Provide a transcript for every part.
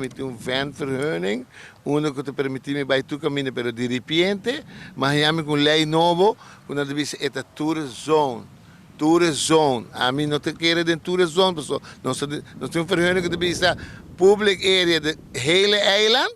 mi tin un ventvergunning, unda ku ta permití mi bai tur kaminda, pero diripiente mi a haña mi ku un lei nobo ku nan ta bisa e ta tourist zone, tourist zone. Ami no ta kere den tourist zone pasobra nos ta nos tin un vergunning ku ta bisa public area di hele eiland,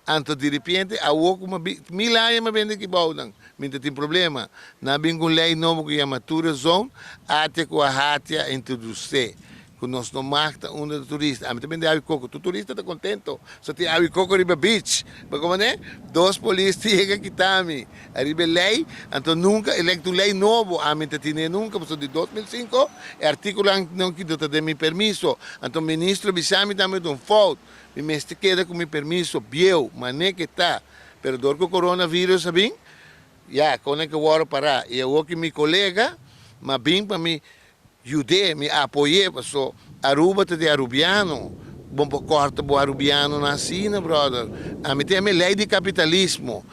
anto diripiente awor ku mi a bin, mil aña mi a bende aki bou nan, mi ta tin problema. Nan a bin ku un lei nobo ku yama tourist zone, atia ku a hatia a introdusé. Ku nos no mag ta unda di turista. Ami ta bende awi koko. Tur turista ta kontento. So tin awi koko riba beach. Bo komo ne? Dos polis ta yega kita mi ariba e lei. Anto nunka e lei ta un lei nobo. Ami ta tine nunka pasobra di 2005 e artikulonan no kita ta den mi permiso. Anto ministro bisa mi tambe ta un fout. Mi mester keda ku mi permiso bieu mane ke ta. Pero dor ku coronavirus a bin, ya, kon e ke wòrdu pará. I awor ki mi kolega m'a bin pa mi Yud'é, mi apoy'é, paso Aruba ta di Arubiano, bo por corta bo Arubianonan asina, brother. Ami tin ami ley di capitalismo.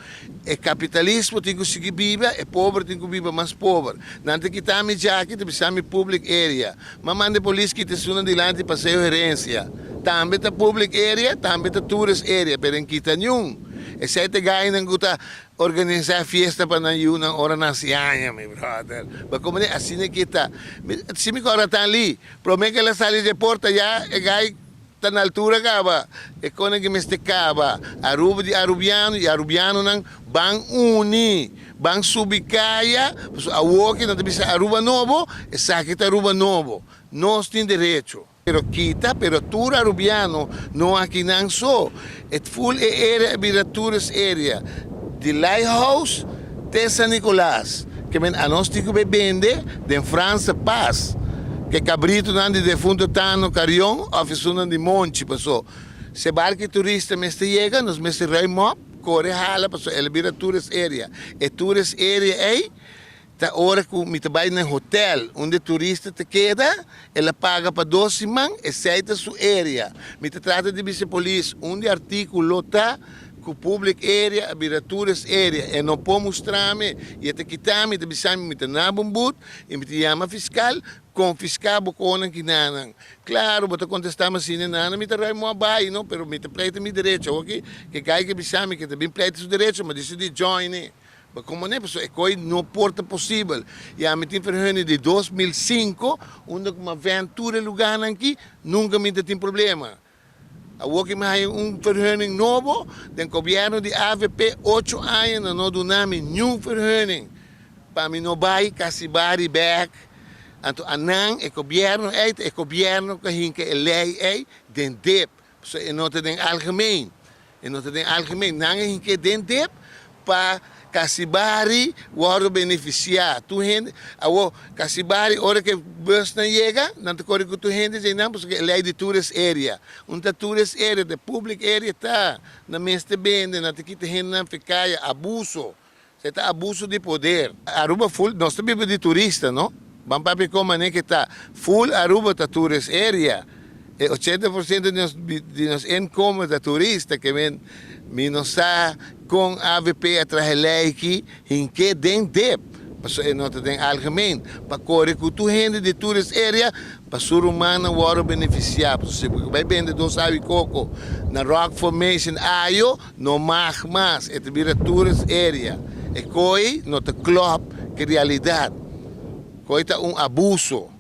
E capitalismo tin cu sigui biba, e pober tin cu biba mas pober. Nan ta kita mi djaki, ta bisa mi public area. M'a manda e polis kita esunnan dilanti Paseo Herencia. Tambe ta public area, tambe ta tourist area, pero en kita niun. Esey ta e gainan cu ta Organisá fiesta pa nan yunan ora nan hasi aña, mi brother. Bo komo di asina ki ta. Mi, si mi kòrda tan li, promé ku el a sali dje porta ya e gai ta na altura kaba. E konan ki mester kaba. Aruba di arubiano i arubianonan ban uni, ban subi kaya, pasobra awoki nan ta bisa Aruba Nobo, esaki ta Aruba Nobo. Nos tin derecho. Pero kita, pero tur Arubiano no aki nan so. E full e area a bira tourist area. Di Lighthouse te San Nicolas. Ke men anos tin ku bay bende den Franse Pas. Ke kabritonan di defunto Tano Carion of esunnan di Monchi paso se barki turista mester yega nos mester ruim op kore hala paso el a bira tourist area. E tourist area ey Ta ora ku mi ta bai na e hotel unda e turista ta keda, el a paga pa dos siman, esei ta su area. Mi ta trata di bisa e polis unda e artíkulo ta ku public area a bira tourist area. E no por mustra mi i e ta kita mi, e ta bisa mi mi ta na bo but i mi ta yama fiskal konfiská bo konan ki nanan. Klaro, bo ta kontestá mi asina, nana mi ta ruim moa bai no, pero mi ta pleita mi derecho. Awor ki gai ke bisa mi ke ta bin pleita su derecho, mi a disidí join e. Ba como ne pasobra e koe no por ta posibel. I ami tin vergunning di 2005 unda ku mi a vend tur e lugarnan aki nunka mi ta tin problema. Awor ku mi haya un vergunning nobo den gobierno di avp ocho aña nan no duna mi niun vergunning pa mi no bai Casibari bek. Anto anan e gobierno ei ta e gobierno ku a hinka e lei ei den dip pasobra e no ta den algemeen. E no ta den algemeen. Nan a hink'é den dep pa Casibari wòrdu benefisiá. Tur hende, awor Casibari ora ku e bùsnan yega, nan ta kore ku tur hende dje nan pasobra e lei di tourist area. Un ta tourist area, ta public area ta. Nan mester bende, nan ta kita hendenan fe kaya, abuso. Esei ta abuso di poder. Aruba full, nos ta biba di turista no, ban papia con mane ke ta, full Aruba ta tourist area, e 80% di nos di nos inkomen ta turista, ke men mi no sa con avp a traha e ley aki hinke den dip, pasobra e no ta den algemeen, pa kore ku tur hende di tourist area pa su rumannan wòrdu benefisiá, pasobra si bo bai bende dos awi koko na Rock Formation ayo, No mag mas, e ta bira tourist area. E koe no ta klòp ku realidat. Koe ta un abuso.